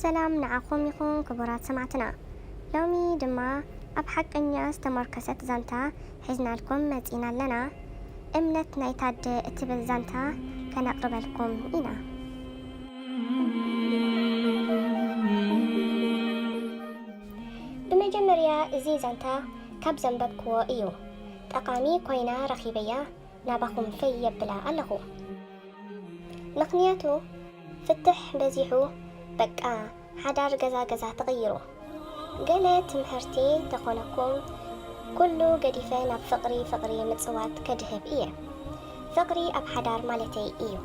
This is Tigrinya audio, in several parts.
ሰላም ንዓኹም ይኹን ክቡራት ሰማዕትና። ሎሚ ድማ ኣብ ሓቀኛ ዝተመርኮሰት ዛንታ ሒዝናልኩም መጺና ኣለና። እምነት ናይ ታደ እትብል ዛንታ ከነቕርበልኩም ኢና። ብመጀመርያ እዚ ዛንታ ካብ ዘንበብክዎ እዩ። ጠቓሚ ኮይና ረኺበያ ናባኹም ፈይ የብላ ኣለኹ። ምኽንያቱ ፍትሕ በዚሑ በቃ ሓዳር ገዛ ገዛ ተቐይሩ። ገለ ትምህርቲ ተኾነኩም ኩሉ ገዲፈ ናብ ፍቕሪ ፍቕሪ ምጽዋት ከድህብ እየ። ፍቕሪ ኣብ ሓዳር ማለተይ እዩ።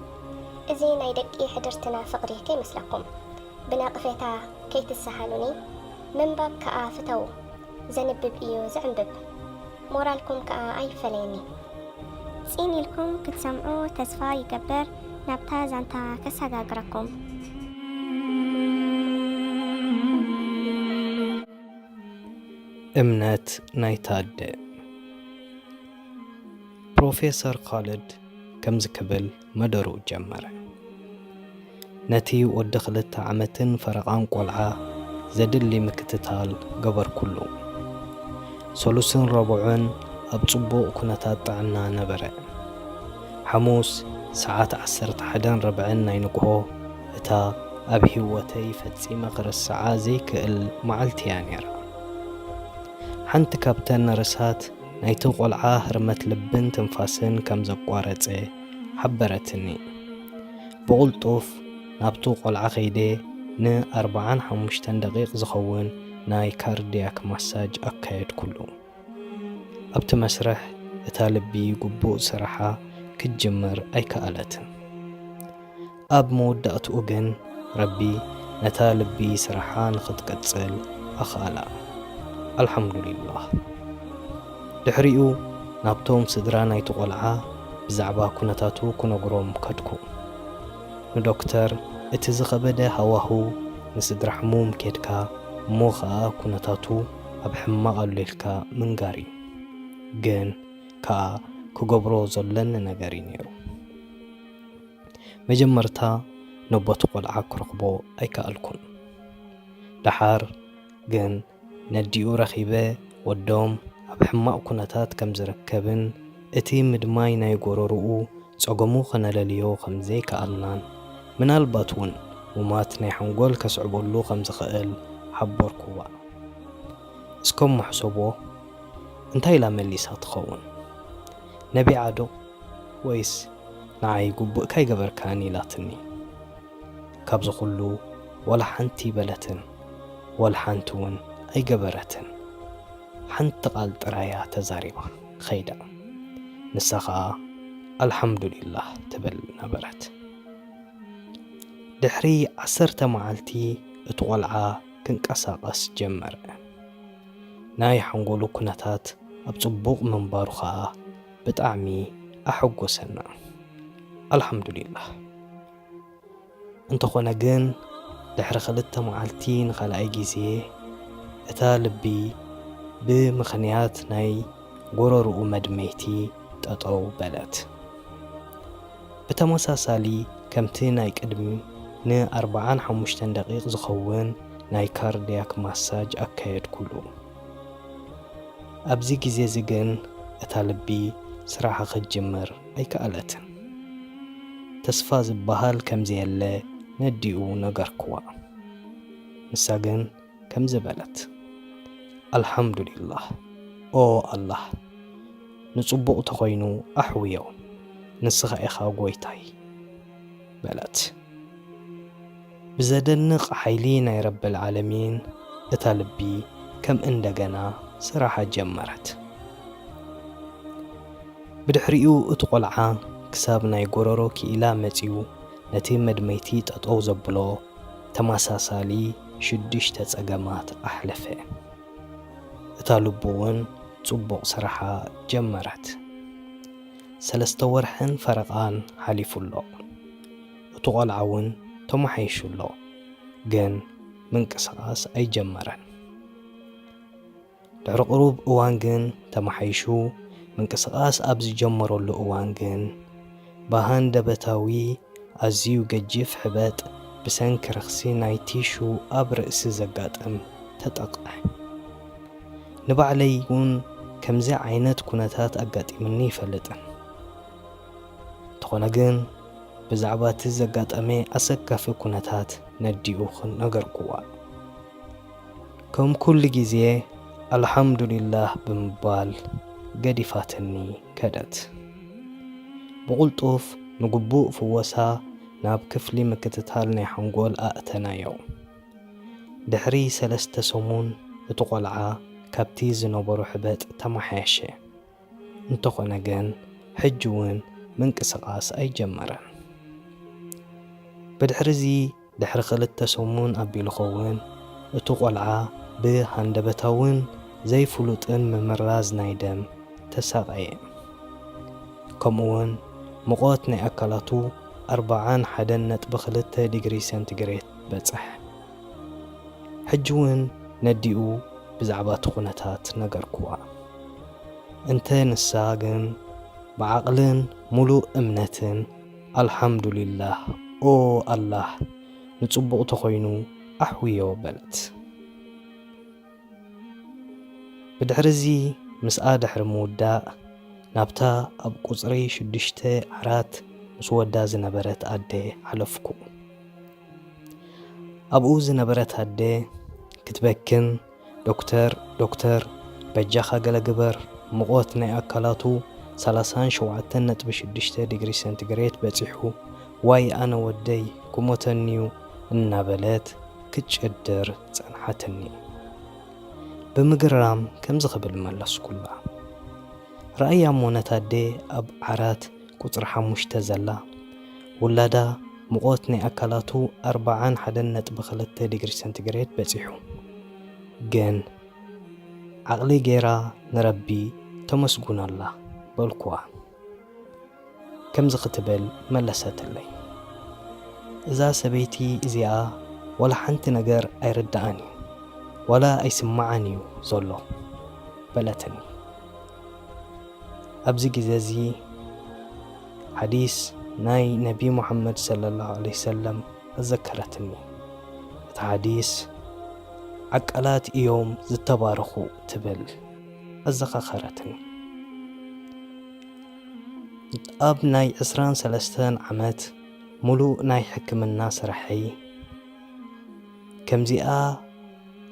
እዚ ናይ ደቂ ሕድርትና ፍቕሪ ከይመስለኩም። ብነቕፌታ ከይትሰሃሉኒ። ምንባብ ከኣ ፍተዉ። ዘንብብ እዩ ዝዕንብብ። ሞራልኩም ከኣ ኣይፈለየኒ። ጽን ኢልኩም ክትሰምዑ ተስፋ ይገብር። ናብታ ዛንታ ከሰጋግረኩም። እምነት ናይ ታደ። ፕሮፌሰር ካልድ ከምዚ ክብል መደርኡ ጀመረ። ነቲ ወዲ ክልተ ዓመትን ፈረቓን ቆልዓ ዘድሊ ምክትታል ገበርኩሉ። ሰሉስን ረቡዕን ኣብ ጽቡቕ ኩነታት ጥዕና ነበረ። ሓሙስ ሰዓት ዓሰርተ ሓደን ርብዕን ናይ ንግሆ፣ እታ ኣብ ህይወተይ ፈጺመ ክርስዓ ዘይክእል መዓልቲ እያ ነይራ። ሓንቲ ካብተን ነርሳት ናይቲ ቆልዓ ህርመት ልብን ትንፋስን ከም ዘቋረጸ ሓበረትኒ። ብቕልጡፍ ናብቲ ቆልዓ ከይደ ንኣርብዓን ሓሙሽተን ደቂቕ ዝኸውን ናይ ካርድያክ ማሳጅ ኣካየድኩሉ። ኣብቲ መስርሕ እታ ልቢ ግቡእ ስራሓ ክትጅምር ኣይከኣለትን። ኣብ መወዳእትኡ ግን ረቢ ነታ ልቢ ስራሓ ንኽትቅጽል ኣኽኣላ። ኣልሓምዱሊላህ። ድሕሪኡ ናብቶም ስድራ ናይቲ ቆልዓ ብዛዕባ ኩነታቱ ክነግሮም ከድኩ። ንዶክተር እቲ ዝኸበደ ሃዋህው ንስድራ ሕሙም ኬድካ እሞ ኸኣ ኩነታቱ ኣብ ሕማቕ ኣሎ ኢልካ ምንጋር እዩ። ግን ከኣ ክገብሮ ዘሎኒ ነገር እዩ ነይሩ። መጀመርታ ነቦቲ ቆልዓ ክረኽቦ ኣይከኣልኩን። ደሓር ግን ነዲኡ ረኺበ ወዶም ኣብ ሕማቕ ኩነታት ከም ዝርከብን እቲ ምድማይ ናይ ጎረርኡ ጸገሙ ከነለልዮ ከም ዘይከኣልናን ምናልባት እውን ሙማት ናይ ሓንጎል ከስዕበሉ ከም ዝኽእል ሓበርኩዋ። እስከ እሞ ሕሰብዎ፣ እንታይ ኢላ መሊሳ ትኸውን? ነቢዓ ዶ ወይስ ንዓይ ግቡእካ ኣይገበርካን ኢላትኒ? ካብዚ ኩሉ ዋላ ሓንቲ ኣይበለትን፣ ዋላ ሓንቲ እውን ኣይገበረትን። ሓንቲ ቃል ጥራይ እያ ተዛሪባ ኸይዳ። ንሳ ኸኣ ኣልሓምዱሊላህ ትብል ነበረት። ድሕሪ ዓሰርተ መዓልቲ እቲ ቆልዓ ክንቀሳቐስ ጀመረ። ናይ ሓንጎሉ ኩነታት ኣብ ጽቡቕ ምንባሩ ኸኣ ብጣዕሚ ኣሐጎሰና። ኣልሓምዱሊላህ። እንተኾነ ግን ድሕሪ ክልተ መዓልቲ ንኻልኣይ ግዜ እታ ልቢ ብምኽንያት ናይ ጎረርኡ መድመይቲ ጠጠው በለት። ብተመሳሳሊ ከምቲ ናይ ቅድሚ ንኣርብዓን ሓሙሽተን ደቂቕ ዝኸውን ናይ ካርድያክ ማሳጅ ኣካየድኩሉ። ኣብዚ ግዜ እዚ ግን እታ ልቢ ስራሓ ክትጅምር ኣይከኣለትን። ተስፋ ዝበሃል ከም ዘየለ ነዲኡ ነገርክዋ። ንሳ ግን ከምዚ በለት፣ ኣልሓምዱሊላህ፣ ኦ ኣላህ፣ ንጽቡቕ ተኾይኑ ኣሕውዮ፣ ንስኻ ኢኻ ጎይታይ በለት። ብዘደንቕ ሓይሊ ናይ ረብል ዓለሚን እታ ልቢ ከም እንደገና ስራሓ ጀመረት። ብድሕሪኡ እቲ ቆልዓ ክሳብ ናይ ጎረሮ ክኢላ መጺኡ ነቲ መድመይቲ ጠጠው ዘብሎ ተመሳሳሊ ሽዱሽተ ጸገማት ኣሕለፈ። እታ ልቡ እውን ጽቡቕ ስራሓ ጀመረት። ሰለስተ ወርሕን ፈረቓን ሓሊፉ ኣሎ። እቲ ቆልዓ እውን ተመሓይሹ ኣሎ፣ ግን ምንቅስቓስ ኣይጀመረን። ድሕሪ ቁሩብ እዋን ግን ተመሓይሹ ምንቅስቓስ ኣብ ዝጀመረሉ እዋን ግን ብሃንደበታዊ ኣዝዩ ገጂፍ ሕበጥ ብሰንኪ ረኽሲ ናይ ቲሹ ኣብ ርእሲ ዘጋጥም ተጠቕዐ። ንባዕለይ እውን ከምዚ ዓይነት ኩነታት ኣጋጢምኒ ይፈልጥን። እንተኾነ ግን ብዛዕባ እቲ ዘጋጠመ ኣሰካፊ ኩነታት ነዲኡ ነገርኩዋ። ከም ኩሉ ግዜ ኣልሓምዱሊላህ ብምባል ገዲፋትኒ ከደት። ብቕልጡፍ ንግቡእ ፍወሳ ናብ ክፍሊ ምክትታል ናይ ሓንጎል ኣእተናዮ። ድሕሪ ሰለስተ ሰሙን እቲ ቆልዓ ካብቲ ዝነበሮ ሕበጥ ተመሓየሸ። እንተኾነ ግን ሕጂ እውን ምንቅስቓስ ኣይጀመረን። ብድሕርዚ ድሕሪ ክልተ ሰሙን ኣቢሉ ኸውን እቲ ቆልዓ ብሃንደበታውን ዘይፍሉጥን ምምራዝ ናይ ደም ተሳቐየ። ከምኡውን ሙቐት ናይ ኣካላቱ ኣርብዓን ሓደን ነጥቢ ክልተ ዲግሪ ሴንቲግሬድ በጽሐ። ሕጂ እውን ነዲኡ ብዛዕባ እቲ ኩነታት ነገርኩዋ። እንተ ንሳ ግን ብዓቕልን ሙሉእ እምነትን ኣልሓምዱሊላህ፣ ኦ ኣላህ፣ ንጽቡቕ ተኾይኑ ኣሕውዮ በለት። ብድሕርዚ ምስኣ ድሕሪ ምውዳእ ናብታ ኣብ ቁጽሪ ሽዱሽተ ዓራት ምስ ወዳ ዝነበረት ኣደ ሓለፍኩ። ኣብኡ ዝነበረት ኣደ ክትበክን፣ ዶክተር፣ ዶክተር፣ በጃኻ ገለ ግበር፣ ሙቐት ናይ ኣካላቱ ሰላሳን ሸውዓተን ነጥቢ ሽዱሽተ ዲግሪ ሴንቲግሬድ በጺሑ፣ ዋይ ኣነ ወደይ ክሞተኒዩ እናበለት ክትጭድር ጸንሓትኒ። ብምግራም ከምዚ ክብል መለስኩላ። ረኣያ እሞ ነታ ኣደ ኣብ ዓራት ቁጽሪ ሓሙሽተ ዘላ። ውላዳ ሙቐት ናይ ኣካላቱ ኣርብዓን ሓደን ነጥቢ ክልተ ዲግሪ ሴንቲግሬድ በጺሑ። ግን ዓቕሊ ጌራ ንረቢ ተመስጉነላ በልኩዋ። ከምዚ ክትብል መለሰትለይ። እዛ ሰበይቲ እዚኣ ዋላ ሓንቲ ነገር ኣይርድኣን እዩ፣ ዋላ ኣይስምዓን እዩ ዘሎ በለትኒ። ኣብዚ ግዜ እዚ ሓዲስ ናይ ነቢ ሙሓመድ ሰለላሁ ዐለይሂ ወሰለም ኣዘከረትኒ። እቲ ሓዲስ ዓቃላት እዮም ዝተባረኹ ትብል ኣዘኻኸረትኒ። ኣብ ናይ ዕስራን ሰለስተን ዓመት ሙሉእ ናይ ሕክምና ስራሐይ ከምዚኣ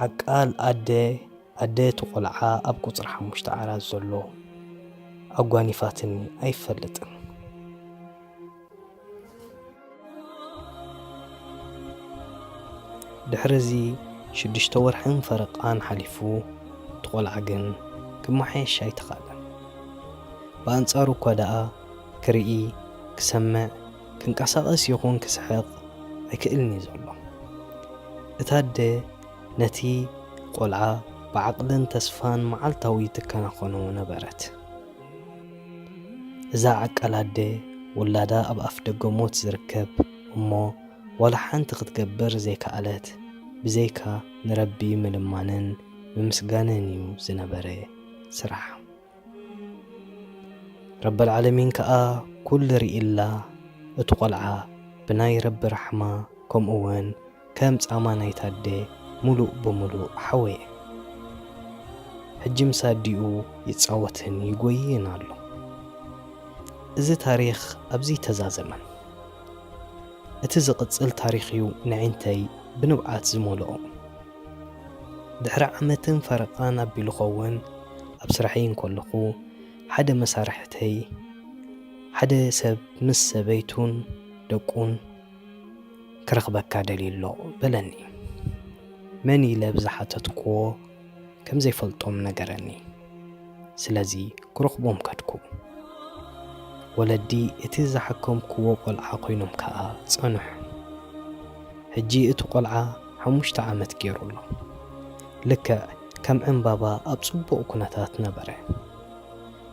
ዓቃል ኣደ፣ ኣደ እቲ ቆልዓ ኣብ ቁጽሪ ሓሙሽተ ዓራት ዘሎ ኣጓኒፋትኒ ኣይፈልጥን። ድሕሪ እዚ ሽዱሽተ ወርሕን ፈረቓን ሓሊፉ፣ እቲ ቆልዓ ግን ክመሓየሽ ኣይተኻእለን። ብኣንጻሩ እኳ ደኣ ክርኢ፣ ክሰምዕ፣ ክንቀሳቐስ ይኹን ክስሕቕ ኣይክእልን እዩ ዘሎ። እታ ኣደ ነቲ ቆልዓ ብዓቕልን ተስፋን መዓልታዊ ትከናኸኖ ነበረት። እዛ ዓቃል ኣደ ውላዳ ኣብ ኣፍ ደገ ሞት ዝርከብ እሞ ዋላ ሓንቲ ክትገብር ዘይከኣለት፣ ብዘይካ ንረቢ ምልማንን ምምስጋንን እዩ ዝነበረ ስርሓ። ረበል ዓለሚን ከኣ ኩሉ ርኢላ፣ እቲ ቆልዓ ብናይ ረቢ ራሕማ ከምኡ እውን ከም ጻማ ናይታ ኣደ ምሉእ ብምሉእ ሓወየ። ሕጂ ምስ ኣዲኡ ይጻወትን ይጎይን ኣሎ። እዚ ታሪኽ ኣብዚ ተዛዘመን። እቲ ዝቕጽል ታሪኽ እዩ ንዒንተይ ብንብዓት ዝመልኦ። ድሕሪ ዓመትን ፈረቓን ኣቢሉ ኸውን ኣብ ስራሐይ እንከለኹ ሓደ መሳርሕተይ ሓደ ሰብ ምስ ሰበይቱን ደቁን ክረኽበካ ደልዩ ኣሎ በለኒ። መን ኢለ ብዝሓተትክዎ ከም ዘይፈልጦም ነገረኒ። ስለዚ ክረኽቦም ከድኩ። ወለዲ እቲ ዝሓከምክዎ ቆልዓ ኮይኖም ከኣ ጸንሑ። ሕጂ እቲ ቆልዓ ሓሙሽተ ዓመት ገይሩ ኣሎ። ልክዕ ከም ዕምባባ ኣብ ጽቡቕ ኩነታት ነበረ።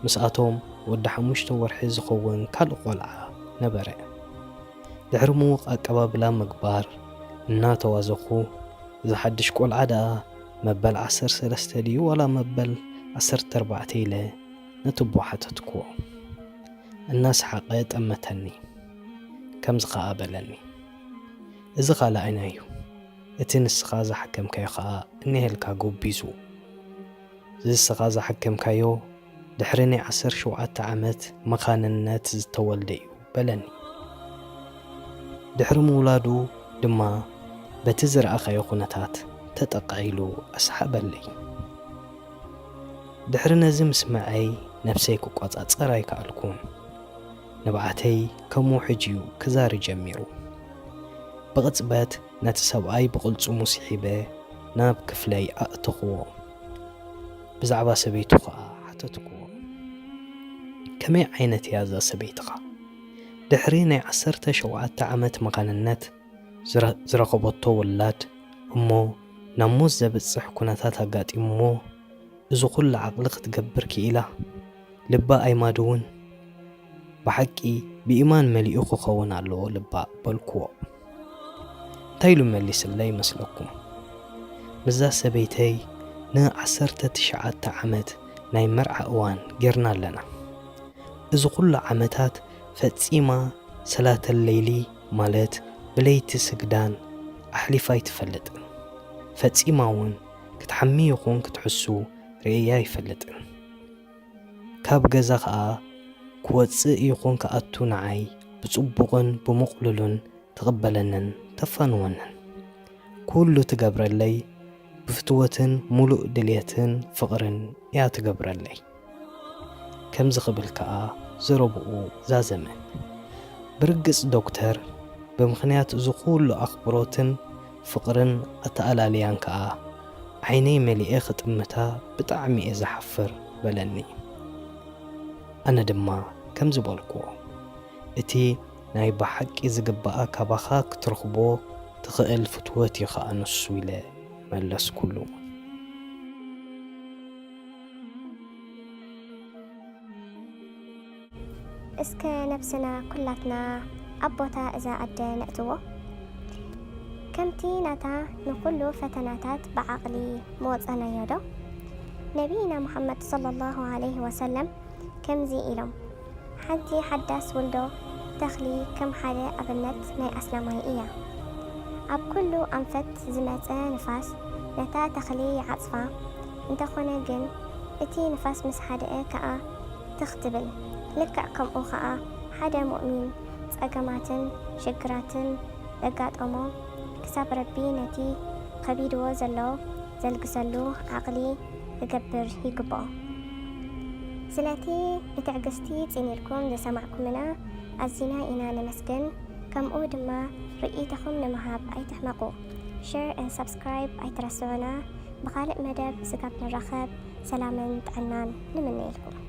ምስኣቶም ወዲ ሓሙሽተ ወርሒ ዝኸውን ካልእ ቆልዓ ነበረ። ድሕሪ ምዉቕ ኣቀባብላ ምግባር እናተዋዘኹ፣ እዚ ሓድሽ ቆልዓ ደኣ መበል ዓሰርተ ሰለስተ ድዩ ዋላ መበል ዓሰርተ ኣርባዕተ ኢለ ነቲ ኣቦ ሓተትክዎ። እናሰሓቐ ጠመተኒ። ከምዚ ኸኣ በለኒ፣ እዚ ካልኣይና እዩ። እቲ ንስኻ ዝሓከምካዮ ኸኣ እኒሀልካ ጎቢዙ። እዚ ንስኻ ዝሓከምካዮ ድሕሪ ናይ ዓሰርተ ሸውዓተ ዓመት መኻንነት ዝተወልደ እዩ በለኒ። ድሕሪ ምውላዱ ድማ በቲ ዝረኣኻዮ ኩነታት ተጠቃ ኢሉ ኣስሓበለይ። ድሕሪ ነዚ ምስምዐይ ነብሰይ ክቆጻጸር ኣይከኣልኩን። ንብዓተይ ከም ውሕጅ እዩ ክዛሪ ጀሚሩ። ብቕጽበት ነቲ ሰብኣይ ብቕልጽሙ ስሒበ ናብ ክፍለይ ኣእተኽዎ። ብዛዕባ ሰበይቱ ኸኣ ሓተትክዎ። ከመይ ዓይነት እያ እዛ ሰበይትኻ? ድሕሪ ናይ ዓሰርተ ሸውዓተ ዓመት መኻንነት ዝረ-፣ ዝረኸበቶ ውላድ እሞ ናብ ሞት ዘብጽሕ ኩነታት ኣጋጢምዎ፣ እዚ ኹሉ ዓቕሊ ክትገብር ክኢላ? ልባ ኣይማድውን? ብሓቂ ብኢማን መሊኡ ክኸውን ኣለዎ ልባ በልክዎ። እንታይ ኢሉ መሊስለይ ይመስለኩም? ምስዛ ሰበይተይ ንዓሰርተ ትሽዓተ ዓመት ናይ መርዓ እዋን ጌርና ኣለና። እዚ ኹሉ ዓመታት ፈጺማ ሰላተል ለይሊ ማለት ብለይቲ ስግዳን ኣሕሊፋ ኣይትፈልጥን። ፈጺማ እውን ክትሓሚ ይኹን ክትሕሱ ርእያ ኣይፈልጥን። ካብ ገዛ ኸኣ ክወጽእ ይኹን ክኣቱ ንዓይ ብጽቡቕን ብምቕሉልን ትቕበለንን ተፋንወንን። ኩሉ ትገብረለይ ብፍትወትን ሙሉእ ድልየትን ፍቕርን እያ ትገብረለይ። ከምዚ ክብል ከኣ ዘረብኡ ዛዘመ። ብርግጽ ዶክተር፣ ብምኽንያት እዚ ኩሉ ኣኽብሮትን ፍቕርን ኣተኣላልያን ከኣ ዓይነይ መሊኤ ክጥምታ ብጣዕሚ እየ ዝሓፍር በለኒ። ኣነ ድማ ከምዚ በልክዎ፣ እቲ ናይ ብሓቂ ዝግባኣ ካባኻ ክትረኽቦ ትኽእል ፍትወት እዩ ኸኣ ንሱ ኢለ መለስኩሉ። እስከ ነብስና ኩላትና ኣብ ቦታ እዛ ኣደ ነእትዎ። ከምቲ ናታ ንኹሉ ፈተናታት ብዓቕሊ ምወጸናዮ ዶ? ነቢይና ሙሓመድ ሰለላሁ ዐለይሂ ወሰለም ከምዚ ኢሎም፣ ሓንቲ ሓዳስ ውልዶ ተኽሊ ከም ሓደ ኣብነት ናይ ኣስላማይ እያ። ኣብ ኩሉ ኣንፈት ዝመጸ ንፋስ ነታ ተኽሊ ይዓጽፋ፣ እንተኾነ ግን እቲ ንፋስ ምስ ሃደአ ከኣ ትኽ ትብል። ልክዕ ከምኡ ኸኣ ሓደ ሙእሚን ጸገማትን ሽግራትን ዘጋጠሞ ክሳብ ረቢ ነቲ ኸቢድዎ ዘሎ ዘልግሰሉ ዓቕሊ ክገብር ይግብኦ። ስለቲ ብትዕግስቲ ጽን ኢልኩም ዝሰማዕኩምና ኣዚና ኢና ነመስግን። ከምኡ ድማ ርእይቶኹም ንምሃብ ኣይትሕመቑ። Share and subscribe ኣይትረስዑና። ብኻልእ መደብ ስጋብ ንራኸብ ሰላምን ጥዕናን ንምነየልኩም።